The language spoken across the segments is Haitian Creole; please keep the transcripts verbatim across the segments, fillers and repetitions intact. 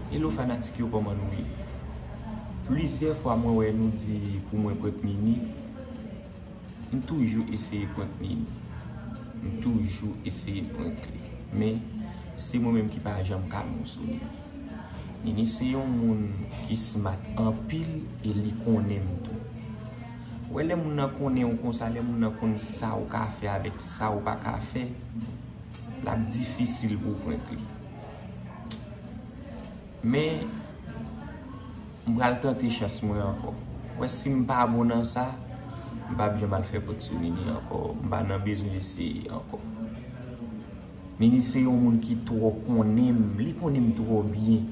Hello fanatik yo, kòman nou ye? Plizyè fwa mwen wè nou di pou mwen prank Nini. M toujou eseye prank Nini. M toujou eseye prank li. Men, se mwen menm ki pa janm ka bon sou Nini. Nini se yon moun ki smart anpil e li konnen m tou. Wè, lè moun nan konnen w konsa, lè moun nan konn sa w ka fè avèk sa w pa ka fè, l ap difisil pou w prank li. Men, m pral tante chans mwen ankò. Wè, si m pa bon nan sa, m p ap janm al fè prank sou Nini ankò. M pa nan bezwen eseye ankò. Nini se yon moun ki twò konnen m. Li konnen m twò byen.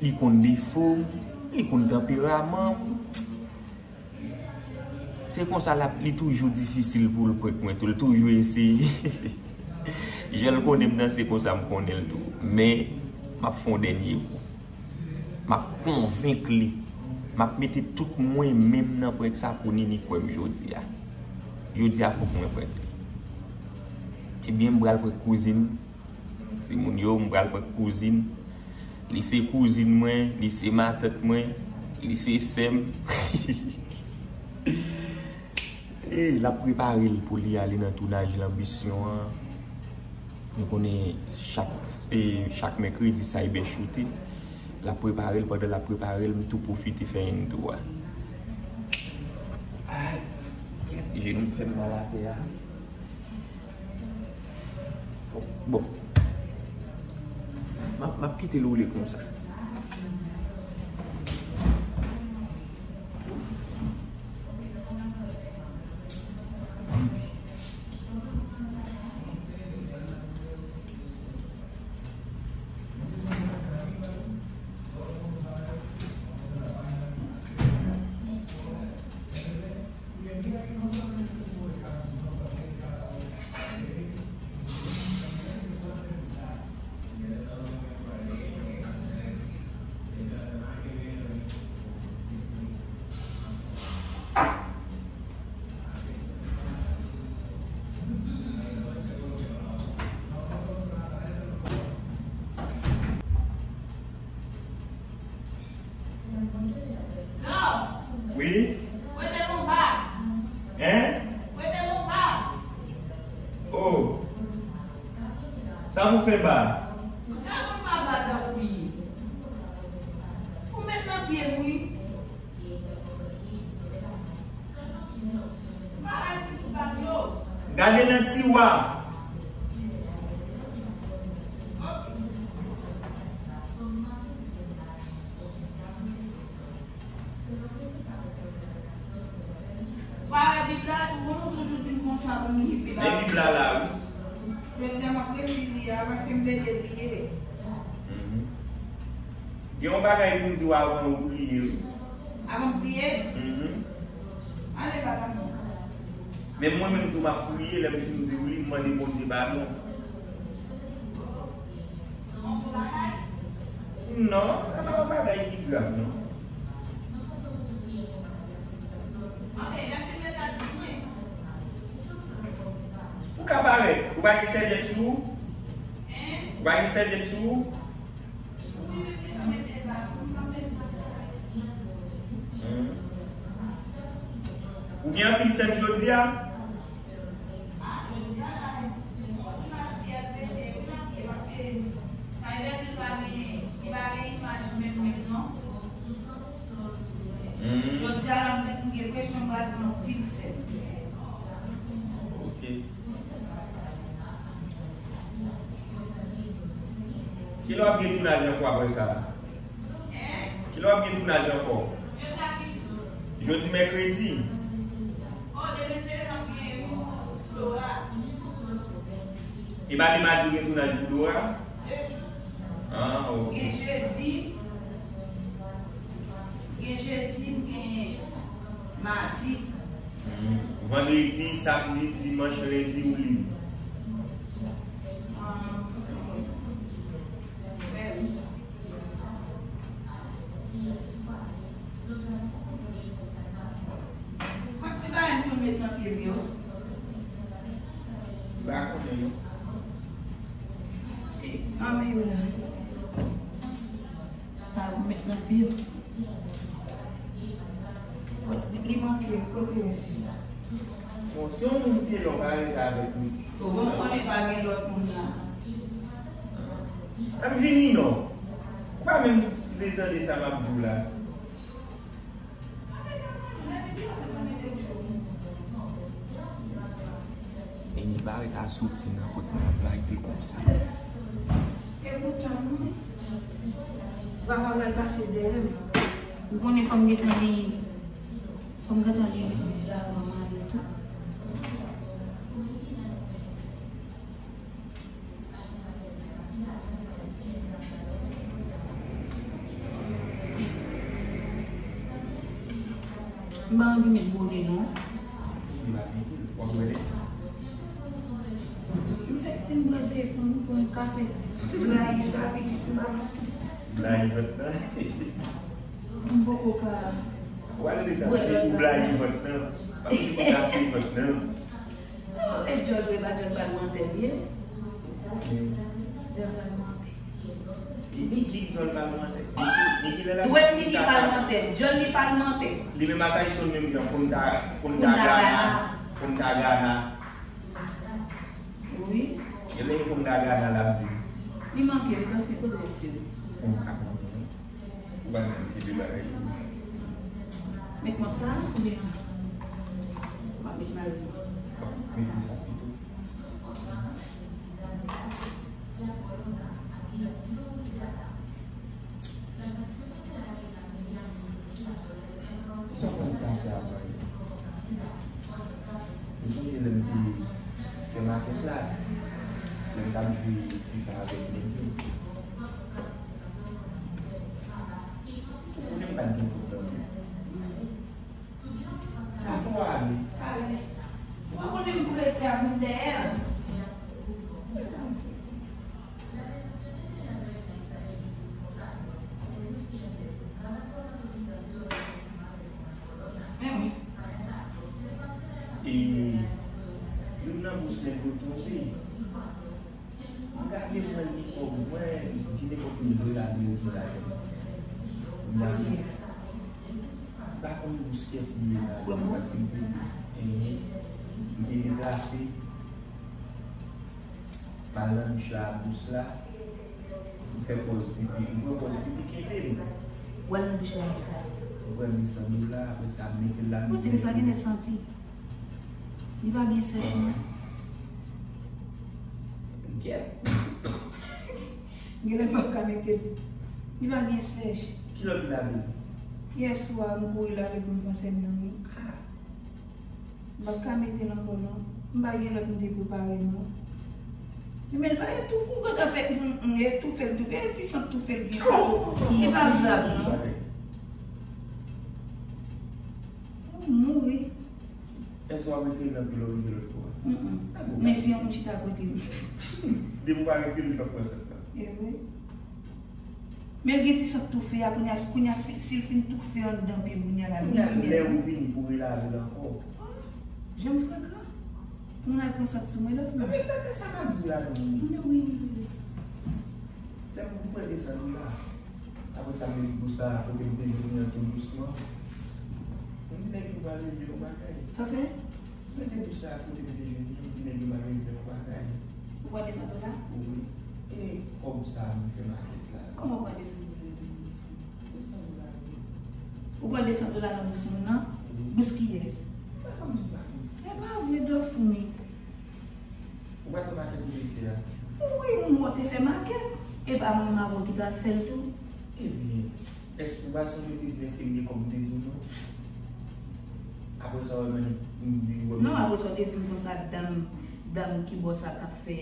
Li konn defo m. Li konn tanperaman m. Se konsa l ap, li toujou difisil pou l prank mwen tou. L toujou eseye. Jan l konnen m nan, se konsa m konnen l tou. Men, m ap fè yon dènye kou. M ap konvenk li. M ap mete tout mwen menm nan prank sa pou Nini kwè m jodi a. Jodi a, fòk mwen prank li. Ebyen, m pral prank kouzin. Timoun yo, m pral prank kouzin. Li se kouzin mwen, li se matant mwen, li se sè m. E l ap prepare l pou li ale nan tounaj Lanbisyon an. Nou konnen chak, e, chak mèkredi Cyber Shooté. L ap prepare l, pandan l ap prepare l, m tou pwofite fè yon tou a. Ay, kèt, jenou m fè m mal atè a. Bon. M ap, m ap kite l woule konsa. Wi? Hein? Oh. Sa pou fè ba? Sa pou fè ba, Dafni? Ou met nan pye m, wi. Gade nan tiwa. Ou pa wè Bib la, ou konn ou toujou di m konsa pou m li pi ba. Men Bib la la, wi. Jodi a, m ap resi li a, paske m pede bliye. Mhm. Gen yon bagay pou m di w avan ou priye, wi. Avan m priye? Mhm. Ale, ba gason. Men mwen menm tou, m ap priye, lè m fin di w li, m mande Bondye padon. Non, se pa yon bagay ki grav, non. Ou ka parèt, ou pa gen sèvyèt sou ou? Ou pa gen sèvyèt sou ou? Hmm. Ou gen anpil sèm jodi a? Hmm. Jodi a la, m gen presyon m pral pran anpil sèm. Ok. Kilè w ap gen tounaj ankò apre sa? Kilè w ap gen tounaj ankò? Jodi mèkredi. E pa li madi w gen tounaj pou Dora? Ah, ok. Gen jedi. Gen jedi, gen madi. Hmm. Vandredi, samdi, dimanch, lendi, ou lib. Kot ti bagay m konn met nan pye m yo? M pa konnen non. Ti, anmè yo la. Anpil. Li manke, kote yo si. Bon, se yon moun ki te lè w pa rete avèk li. Bon, bon, konnen pa gen lòt moun la. M ap vini non. Ou pa menm vle tande sa m ap di w la. E li pa rete a soti nan kot m ap lage l konsa. E poutan, vagabon al pase dèyè m. M konnen fò m gentan li, fò m gentan li la, manman li tou. M pa anvi met bone non. M fèk fin brode pou m, pou m kase blayi sa pitit m pa. Blayi vant nan. M poko ka. Ou ale leta di ou blayi vant nan. Pa m si pou kase vant nan. Oh, e djòl vre, pa djòl pral mantè l ye. Djòl pral mantè. Li, li di djòl pral mantè. Li, li ki lè la. Dwèt li ki pral mantè, djòl li pral mantè. Li menm a Tyson menm jan, konn ta, konn ta gana, konn ta gana. Wi. E lè li konn ta gana la, m di. Li manke, li pa fè kote sou. Konn ta gana. Ou pa menm kenbe bagay pou ou. Met mòd sa, oubyen sa? Ou pa met mari? Bon, mete sa pito. Sa konn pase avè yo. M sonje lè m te fè makèt la, lè m t ap jwe FIFA avèk nèg yo. Ou konnen m pa t gen tout tan. Ankò ale. Ale. Ou pa konnen m prese ak moun dèyè a. Enben. E youn nan bous nèg yo tonbe. M gade mwen li kòb mwen, di nenpòt moun vre la, li ouvri ladan. M pa konn bous kiyès li ye la, paske m te, eh, m te deplase. M al nan douch la, bous la, m fè pòz pipi, m pran pòz pipi, kenbe m. W al nan douch la, sa. M pran de san dola, apre sa, m mete l la. Kote m sa genlè santi? Li pa byen sèch, non. Gèt. Genlè m p ap ka mete l. Li pa byen sèch. Ki lòt ou lave? Yè swa, m kouri lave pou m pran sèn nan, wi. Ah. M p ap ka mete l ankò, non. M pa gen lòt m te prepare, non. Men l pa etoufe, m kontan fè, m, m etoufe l, toufe, e ti sant toufe l gen. E pa grav, non. Ou mouri. Èske w ap retire nan pilo ou vide lòt kou a? Mm, mm. Men si yon moun chita kote m. Depi w pa retire, li p ap pran sant lan. E vre. Men l gen ti sant toufe a, kounye a, kounye a, fi- si l fin toufe anndan pye m, kounye a la, li kounye a, lè ou vini pou relave l ankò. Ah, jan m frekan. Pou moun al pran sant sou mwen lòt moun. Men tande sa m ap di w la, non. Men wi, wi, wi, wi. Lè m pran desann ou la. Apre sa, m met bous la kote m te jwenn li an tou dousman. M di nèg yo pa leve yon bagay. Sa fè? M mete bous la kote m te jwenn li, m di nèg yo pa leve yon bagay. Ou pran de san dola? Wi. E kòb sa m fè makèt la. Kòman ou pran de san dola? De san dola, wi. Ou pran de san dola nan bous moun nan? Wi. Bous kiyès? M pa konn di pa konn. E pa vre, Dòfmi. Ou pa t wè makèt ou te fè a? Wi, m wè w te fè makèt. E pa mwen, m avè w ki t al fè l tou. Ebyen, èske ou pa sonje w te di m èske m gen kòb, m te di w non? Apre sa, w wè m, m di w wè m. Non, apre sa, w te di m konsa, dam, dam ki bò sa k ap fè,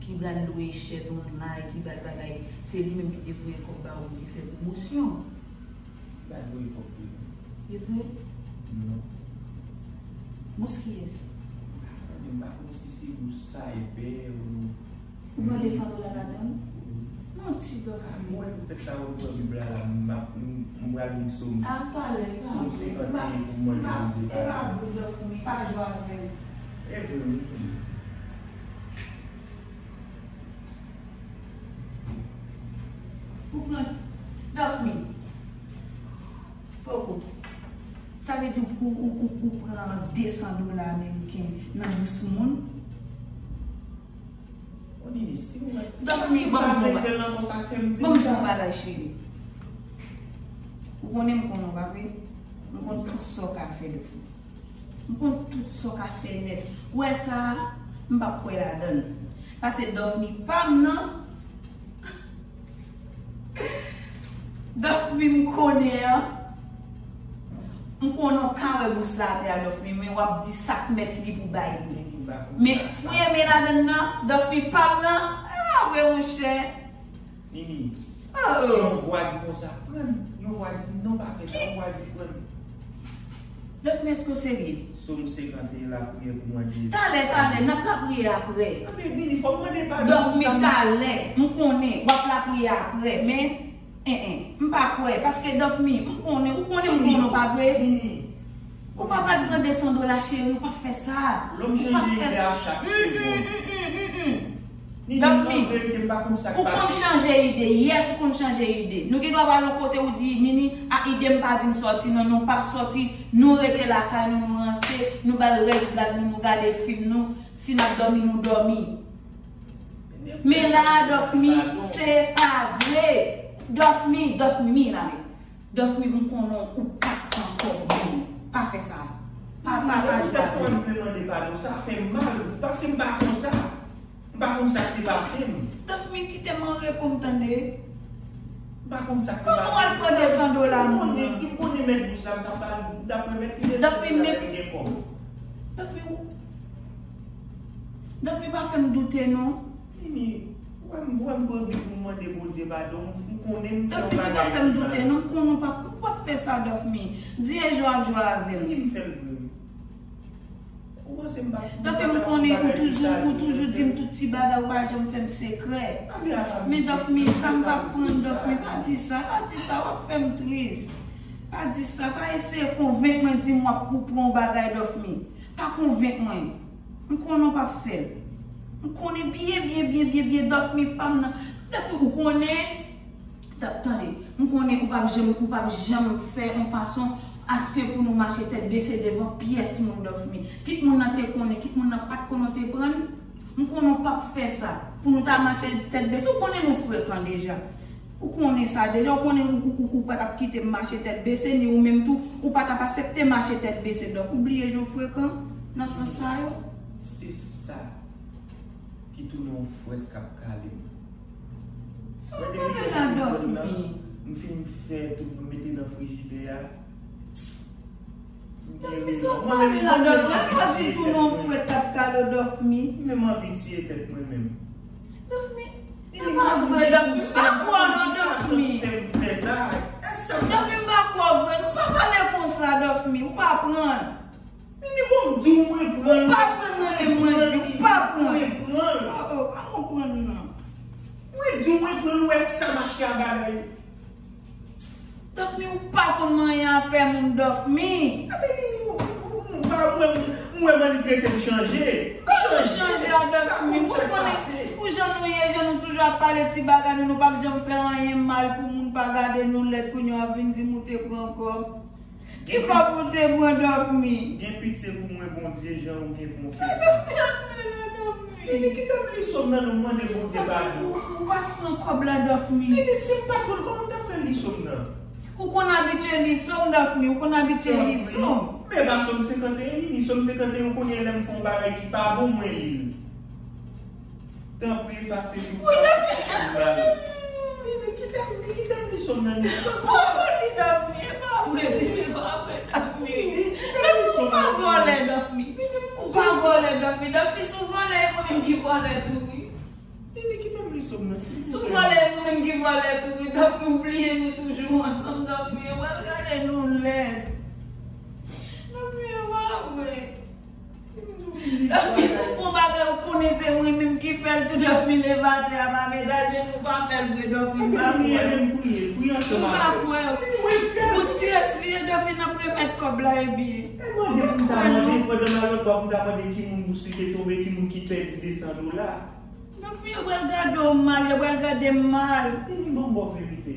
ki pral lwe chèz online, ki pral bagay, se li menm ki te voye kòb ba ou pou te fè pwomosyon. Li pa t voye kòb pou li. E vre? Non. Bous kiyès? Tande, m pa konn si se bous Cyber ou. Ou pran de san dola ladan l? Wi. Manti, Dòfmi. Mwen, poutèt sa, ou pran Bib la, la, m ap, m, m pral li Sòm. A, talè, e pa vre. Sòm senkant e en pou m mande Bondye padon. E pa vre, Dòfmi, pa jwe avè l. E vre, wi. Ou pran, Dòfmi. Poko. Sa vle di ou, ou, ou, ou pran de san dola ameriken nan bous moun? Dòfmi, ban m di w yon bagay cheri. Ou konnen m konnen w pa vre? M konn tout sa w ka fè, Dòfmi. M konn tout sa w ka fè nèt. Ou wè sa a, m p ap kwè ladan l. Paske Dòfmi pa m nan. Dòfmi m konnen an. M konnen w ka wè bous la atè a, Dòfmi, men w ap di sa k mèt li pou bay li. Men fouye men ladan l nan, Dòfmi pa m nan. A vre monchè. Nini, yon vwa di konsa, pran m. Yon vwa di non, pa fè sa, yon vwa di pran m. Dòfmi, èske w serye? Sòm senkant e lapriyè pou mande. Talè, talè, n ap lapriyè aprè. Anben, Nini, fò m mande padon pou sa. Dòfmi, talè, m konnen, w ap lapriyè aprè, men, en, en, m pa kwè, paske Dòfmi, m konnen, ou konnen m konnen w pa vre? Nini. Ou pa pral pran de san dola, cheri, ou p ap fè sa. Lòm chanje ide a chak segonn. Dòfmi, ou konn chanje ide, yes, ou konn chanje ide. Nou gen dwa pral yon kote ou di, Nini, a ide m pa di m sòti, non, non, p ap sòti, nou rete lakay nou, nou ranse, nou bay rèd gad nou, nou gade fim nou, si n ap dòmi, nou dòmi. Men la a, Dòfmi, se pa vre. Dòfmi, Dòfmi, la men. Dòfmi, m konnen w pa t ankò byen. Pa fè sa. Pa, pa, pa jwe avè m. Sa fè m mal, paske m pa konsa. M pa konn sa k te pase m. Dòfmi, kite m an repo m tande. M pa konn sa k te pase m. Kòman w al pran de san dola moun nan? Si m konnen, si m konnen mèt bous la, m t ap ba l, m t ap remèt li de san dola, li gen kòb. Dòfmi, Dòfmi, pa fè m doute non. Nini, ou wè m, ou wè m pran bi pou m mande Bondye padon, m konnen m fè yon bagay ki mal. Dòfmi, pa fè m doute non, m konnen w p ap, w p ap fè sa, Dòfmi. Di e jwe ap jwe avè m. Nini, m fè l vre wi. Ou panse m p ap, Dòfmi, m konnen ou toujou, ou toujou di m tout ti bagay, ou pa janm fè m sekrè. Men Dòfmi, sa m p ap pran, Dòfmi, pa di sa, pa di sa, w ap fè m tris. Pa di sa, pa eseye konvenk mwen, di m w ap, ou pran yon bagay, Dòfmi. Pa konvenk mwen. M konnen w p ap fè l. M konnen byen, byen, byen, byen, byen, Dòfmi pa m nan. Dòfmi, ou konnen. Tande, tande. M konnen ou p ap janm, ou p ap janm fè yon fason aske pou nou mache tèt bese devan pyès moun, Dòfmi. Kit moun nan te konnen, kit moun nan pa t konnen w te pran l. M konnen w p ap fè sa. Pou nou ta mache tèt bese, ou konnen nou frekan deja. Ou konnen sa deja, ou konnen ou, ou, ou, ou pa t ap kite m mache tèt bese, ni ou menm tou, ou pa t ap aksepte mache tèt bese, Dòf. Ou bliye jan w frekan nan sans sa yo? Se sa ki tounen yon fwèt k ap kale m. Sa w pale la, Dòfmi? M fin fè tout, m mete nan frijidè a. Dòfmi, sa w pale la, Dòfmi? Ann pa di tou non fwèt k ap kale w, Dòfmi. M menm anvi tiye tèt mwen menm. Dòfmi, e pa vre, Dòfmi, m pa kwè w non, Dòfmi. Dòfmi, m pa kwè w vre, nou pa pale konsa, Dòfmi, ou pa pran. Nini, bon, m di w mwen pran. Ou pa pran mwen menm, mwen di, ou pa pran. Mwen pran. Oh, oh, pa konprann non. Mwen di w mwen pran, ou wè sa mache a bagay. Dòfmi, ou pa konn manyen afè moun, Dòfmi. Enben, Nini, ou, ou, ou, ou pa wè m, m wè manipilete m chanje. Kòman w chanje a, Dòfmi? Ou konnen, pou jan nou ye, jan nou toujou ap pale ti bagay nou, nou p ap janm fè anyen mal pou moun pa gade nou lèd, kounye a w ap vin di m ou te pran kòb. Ki kòb ou te pran, Dòfmi? Gen pitye pou mwen, Bondye, jan ou gen pou w fè sa. Sa Dòfmi ap fè la, Dòfmi? Nini, kite m li sòm nan non, m mande Bondye padon. Ou, ou pa t pran kòb la, Dòfmi. Nini, si m pa t pran l, kòman m t ap fè li sòm nan? Ou konn abitye li sòm, Dòfmi, ou konn abitye li sòm. Men e pa sòm senkant e en, Nini, sòm senkant e en, ou konnen lè m fè yon bagay ki pa bon, mwen li l. Tanpri, efase tout sa ki fè m mal. Nini, kite m, kite m li sòm nan, Nini. Ou pa konn li, Dòfmi, e pa vre, e pa vre, Dòfmi. Nini, kite m li sòm nan, Nini. Ou pa vòlè, Dòfmi. Ou pa vòlè, Dòfmi. Dòfmi, si w vòlè, e mwen menm ki vòlè tou, wi. Nini, kite m li sòm nan, silvouplè. Si w vòlè, e mwen menm ki vòlè tou, wi. Dòfmi, ou bliye nou toujou ansanm, Dòfmi. Yo pral gade nou lèd. Dòfmi, e pa vre. Dòfmi, si w fè yon bagay, ou konnen se mwen menm ki fè l tou, Dòfmi, leve atè a, pa mete ajenou, pa fè l vre, Dòfmi, m pa kwè. Priye menm, priye, priye ansanm avè m. M pa kwè. Bous pyès li ye, Dòfmi, n ap remèt kòb la, ebyen. E mande pou m ta mande, pandan m al lòtbò pou m ta mande ki moun bous li te tonbe, ki moun ki pèdi de san dola. Dòfmi, yo pral gade w mal, yo pral gade m mal. Nini, ban m ba w verite.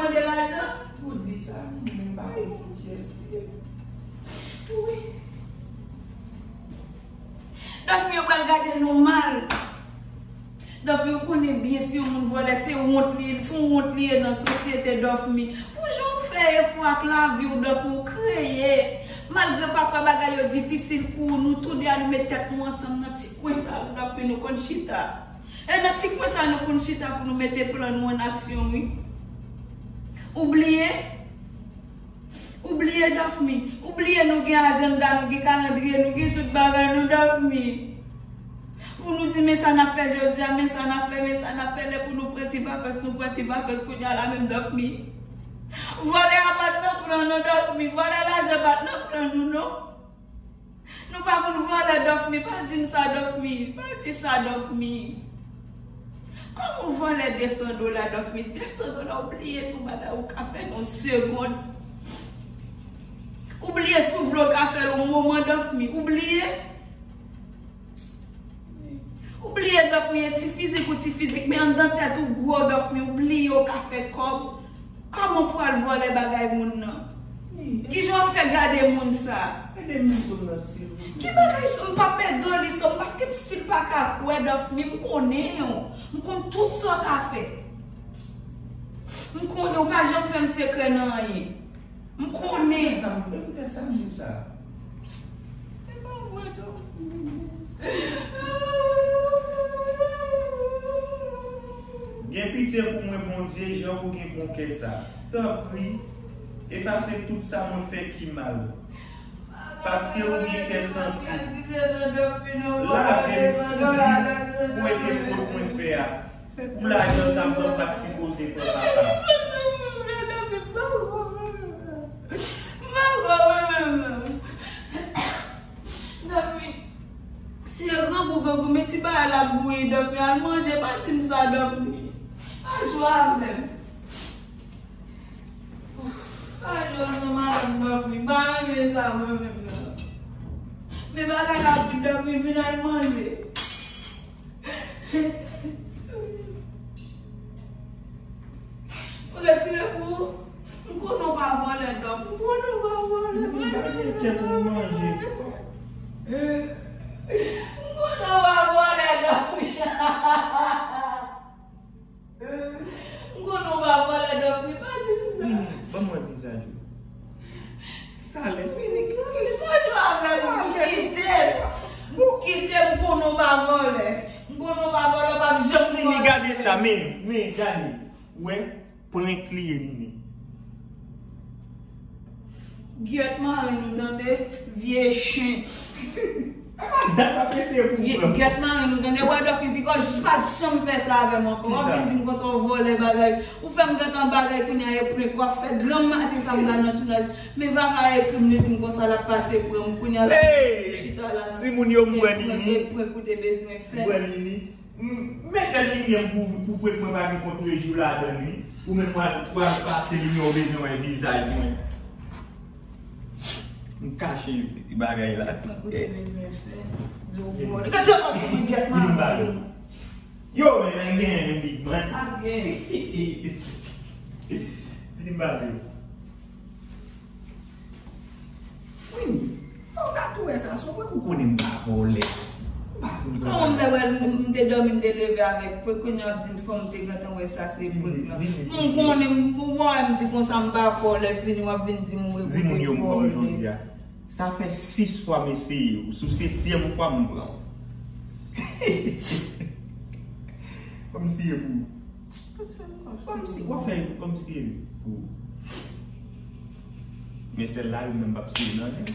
mande lajan? Ou di sa, mwen menm m pa konn pou kiyès li ye. Wi. Dòfmi, yo pral gade nou mal. Dòfmi, ou konnen byen si yon moun vòlè, se wont li ye, se yon wont li ye nan sosyete, Dòfmi. Pou jan w fè efò ak lavi w, Dòfmi, ou kreye. Malgre pafwa bagay yo difisil pou nou, tou de a nou met tèt nou ansanm nan ti kwen sa pou Dòfmi nou konn chita. E nan ti kwen sa nou konn chita pou nou mete plan nou an aksyon, wi. Ou bliye? Ou bliye, Dòfmi? Ou bliye nou gen ajanda, nou gen kalandriye, nou gen tout bagay nou, Dòfmi? Pou nou di men sa n ap fè jodi a, men sa n ap fè, men sa n ap fè, lè pou nou pran ti vakans, nou pran ti vakans kounye a la menm, Dòfmi. Vòlè a pa t nan plan nou, Dòfmi. Vòlè lajan pa t nan plan nou, non. Nou pa konn vòlè, Dòfmi. Pa di m sa, Dòfmi. Pa di sa, Dòfmi. Kòman w vòlè de san dola, Dòfmi? De san dola, ou bliye sou bagay ou ka fè nan yon segonn. Ou bliye sou vle w ka fè l yon moman, Dòfmi. Ou bliye? Ou bliye, Dòfmi, e ti fizik ou ti fizik, men anndan tèt ou gwo, Dòfmi. Ou bliye w ka fè kòb. Kòman pou al vòlè bagay moun nan? Kijan w ap fè gade moun sa? Ede m sou nan, silvouplè. Ki bagay sou m p ap ede w li sou m, paske m still pa ka kwè, Dòfmi, m konnen w. M konn tout sa w ka fè. M konnen w pa janm fè m sekrè nan anyen. M konnen. Sa m, e poutèt sa m di w sa. Se pa vre, Dòfmi. Gen pitye pou mwen, Bondye, jan ou gen bon kè sa. Tanpri, efase tout sa mwen fè ki mal. Paske ou gen kè sansib. Lave m sou li pou ete fot mwen fè a. Pou lajan sa m pran, m pa t sipoze pran, papa. Dòfmi, si yo grangou, grangou, men ti bagay la ap bouyi, Dòfmi, al manje, pa di m sa, Dòfmi. Pa jwe avè m. Pa jwe avè m, madanm Dòfmi, m pa renmen sa mwen menm nan. Men bagay la ap bouyi, Dòfmi, vin al manje. Ou retire pou ou? M konnen w pa vòlè, Dòf. M konnen w pa vòlè. Gade kèk ou manje. M konnen w pa vòlè, Dòf. M konnen w pa vòlè, Dòf. Pa di m sa. Vini, ban m wè vizaj ou. Talè. Vini, Vini, pa jwe avè m, m kite. M kite, m konnen w pa vòlè. M konnen w pa vòlè, w p ap janm vòlè. Vini, gade sa, men, men, gade. Ou wè, prank li ye, Nini. Gyèt mari nou, tande, vye chen. Vye, gyèt mari nou, tande, wè, Dòfi, bikòz pa janm fè sa avè m ankò. W ap vin di m konsa w vòlè bagay. Ou fè m gentan bagay kounye a, e prank w ap fè. Granm maten sa m pral nan tounaj. Men Vava ekri m, li di m konsa l ap pase pran m. Kounye a la, m chita la. Timoun yo, m pran Nini. M pran kote bezwen fè. M pran Nini. M mete limyè m pou, pou prank mwen pa gen kontrejou ladan l, wi. Ou menm w al, w al pase limyè, w bezwen wè vizaj mwen. M kache bagay la. Mwen kote bezwen fè. Di w vòlè. Gade sa pase mwen, gyèt mari. Vin ba yo. Yo, men, men gen yon big man. A gen. Vin ba yo. Wi, fò w ta tou wè sa, se prank ou konnen m pa vòlè. M pa vòlè. Kòman m te wè l, m te dòmi, m te leve avèk prank, kounye a w ap di m fò m te gentan wè sa se prank lan. M konnen, m, ou wè m di konsa m pa vòlè, fini w ap vin di m ou vòlè. Di moun yo m pran w jodi a. Sa fè sis fwa m eseye w, sou setyèm fwa m pran w. Kòmsi e pou ou. Kòmsi, w ap fè kòmsi e pou ou. Men sèl la, yo menm p ap siye nan men.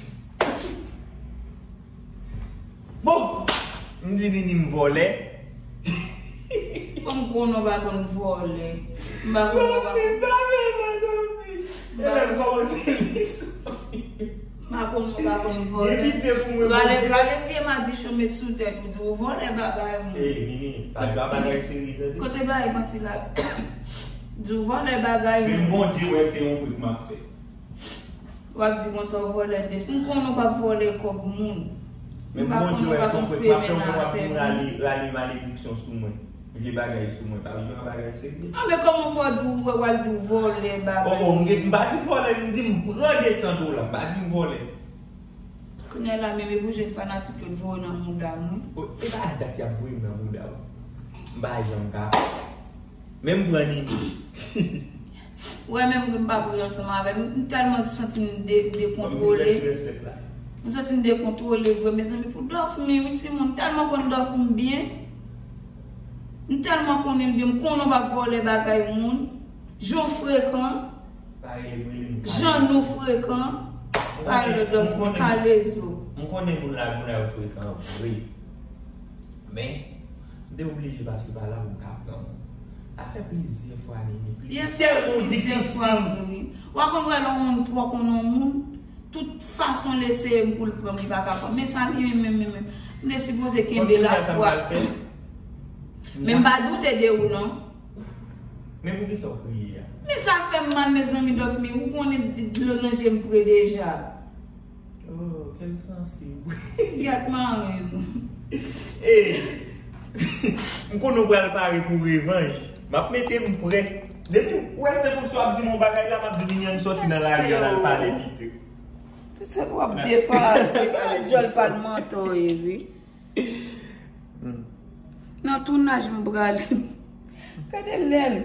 Bon! M di Nini m vòlè. Kòm konnen w pa konn vòlè. M pa konn w pa konn. Dòmi, pa fè sa, Dòmi. E lè m kòmanse li sou. M pa konn ou pa konn vòlè. Gen pitye pou mwen, Bondye. Rale, rale vye madichon met sou tèt ou, di ou vòlè bagay moun. Ey, Nini, pa, pa bagay serye, tande. Kote bagay manti la? Di ou vòlè bagay moun. Men Bondye wè se yon prik m ap fè. W ap di konsa ou vòlè de. M konnen w p ap vòlè kòb moun. Men Bondye wè se yon prik m ap fè, ou konn w ap vin rale, rale malediksyon sou mwen. Vye bagay sou mwen, pa vin yon bagay serye. Ah, men kòman fò w di w, w al di w vòlè bagay? Oh, oh, m gen, m pa di vòlè, m di m pran de san dola, m pa di m vòlè. Kounye a la, menm e pou jèn fanatik yo t voye w nan mouda m, wi. Oh, e pa dat y ap voye m nan mouda w. M pa janm ka. Men m pran Nini. Ou wè menm ke m pa pou ansanm avè l. M, m tèlman santi m de, dekontwole. M santi m dekontwole vre, mezanmi, pou Dòfmi, wi, timoun. M tèlman konn Dòfmi byen. M tèlman konnen l byen. M konnen w p ap vòlè bagay moun. Jan w frekan. Jan nou frekan. Pale Dòfmi, kalezo. M konnen moun la, moun la yo frekan vre. Men, m te oblije pase pa la pou m ka pran w. Sa fè plizyè fwa, Nini. Plizyè fwa, wi. W a konn wè lè yon moun twò konn yon moun, tout fason l eseye m pou l pran m, li pa ka pran m. Men sa li menm, menm, menm, menm. M te sipoze kenbe lafwa. Men m pa doute de ou, non. Men poukisa w kriye a? Men sa fè m mal, mezanmi, Dòfmi. Ou konnen dlo nan je m pre deja. Oh, kèl sansib. Gèt mare nou. Ey, m konnen w pral pare pou revanj. M ap mete m prè. Depi w wè se konsa w ap di m yon bagay la, m ap di Nini ann sòti nan lari a, n al pale pito. Tout sa w ap depale. Dyòl palmantè w ye, wi. Hmm. Nan tounaj m prale. Gade lè l.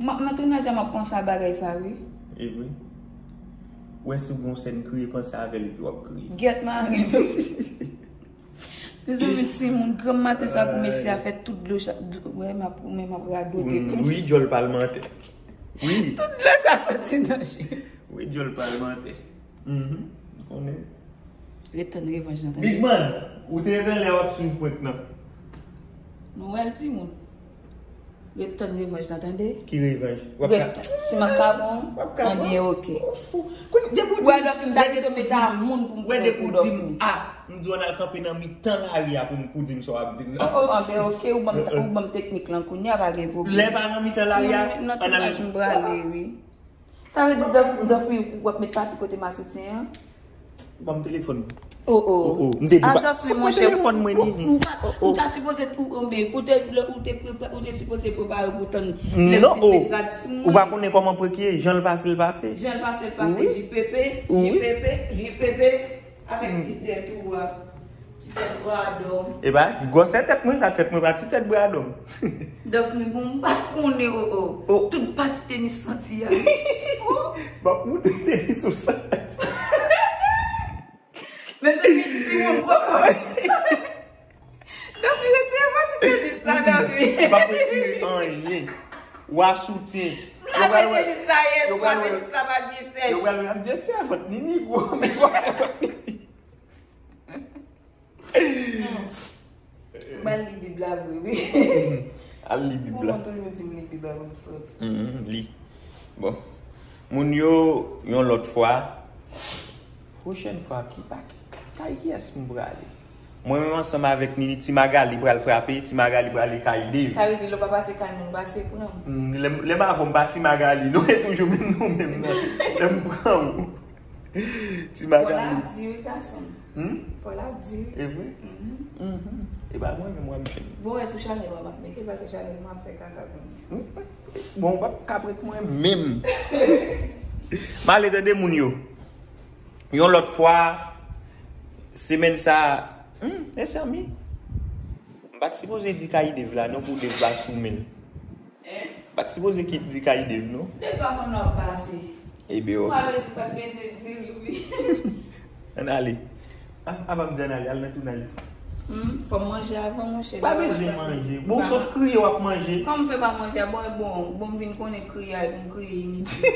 M ap nan tounaj la, m ap panse a bagay sa, wi. E vre. Ou wè si w gon sèn kriye, panse avè l epi w ap kriye. Gèt mare. Mezanmi, timoun, granm maten sa pou mesye a fè tout dlo cha-, dlo, wè, m ap, men m ap radote pou. Wi, dyòl palmantè. Wi. Tout dlo sa soti nan je. Wi, dyòl palmantè. Mhm. M konnen. Ret tann revanj nan, tande. Big Man, ou te renmen lè w ap swiv prank nan. Nou wè l, timoun. Ret tann revanj nan, tande. Ki revanj? W ap ka. Ret tann. Si m ap ka pran, w ap ka pran, anbyen, oke. Ou fou. Kounye, depi w di m, depi w di m, wè, depi w di m, a, m di w ann al kanpe nan mitan lari a pou m, pou di m sa w ap di m nan. Oh, oh, anbyen, oke, ou ban m, ou ban m teknik lan kounye a, pa gen pwoblèm. Lè pa nan mitan lari a, ann al. Nan tounaj m prale, wi. Sa vle di Dòfmi, Dòfmi, w ap met pati kote m a soutyen an? Ban m telefòn mwen. Oh, oh. Oh, oh. M te di pa. Dòfmi, monchè, telefòn mwen, Nini. Ou ta sipoze, ou, ou, ou te, ou te, ou te sipoze prepare pou tann lè m fin met rad sou mwen. Non, oh. Ou pa konnen kòman prank ye, jan l pase, l pase. Jan l pase, l pase, J P P, J P P, J P P. Avèk ti tèt ou a. Ti tèt bradòm. E pa gwosè tèt mwen sa, tèt mwen pa ti tèt bradòm. Dòfmi, bon, m pa t konnen, oh, oh. Oh. Tout pati tenis santi a. Oh. Bon, ou te tenis ou sa. Mezanmi, timoun, poko. Dòfmi, retire pati tenis la, Dòfmi. M p ap retire anyen. W a soutyen. M lave tenis la yè swa, tenis la pa t byen sèch. Yo pral wè ap di, "Se avèk Nini gwo, men w a fè avèk Nini." M al li Bib la vre, wi. Al li Bib la. Ou toujou di m li Bib la pou m sòti. Mhm, li. Bon. Moun yo, yon lòt fwa. Pwochèn fwa, ki pa, kay kiyès m prale? Mwen menm ansanm avèk Nini, Ti Magali pral frape, Ti Magali prale kay Dave. Sa vle di lè w pa pase kay moun, pase pran m. Hmm, lè m, lè m avè w, m pa Ti Magali, non, e toujou menm nou menm nan. Lè m pran ou. Ti Magali. Pòl ap di wi, gason. Hmm? Pòl ap di wi. E vre? Mhm. Mhm. E pa mwen menm w ap jwenn. Bon, wè sou chanèl mwen m ap mete, paske chanèl mwen ap fè kaka kounye a. Hmm? Bon, w p ap ka prek mwen menm. M ale tande moun yo. Yon lòt fwa, semèn sa, hmm, mezanmi. M pa t sipoze di kay Dave la, non, pou Dave pa sou men l. M pa t sipoze ki di kay Dave, non. Dave pa konn lè w ap pase. Ebyen, oke. Ou pa bezwen, pa t bezwen di l, wi. Ann ale. A, apa m di ann ale, al nan tounaj. Hmm, fò m manje avan, monchè. Pa bezwen manje. Bon, w sot kriye, w ap manje. Kòman m fè pa manje a? Bon, e bon, bon, m vin konnen kriye a, e pou m kriye initile.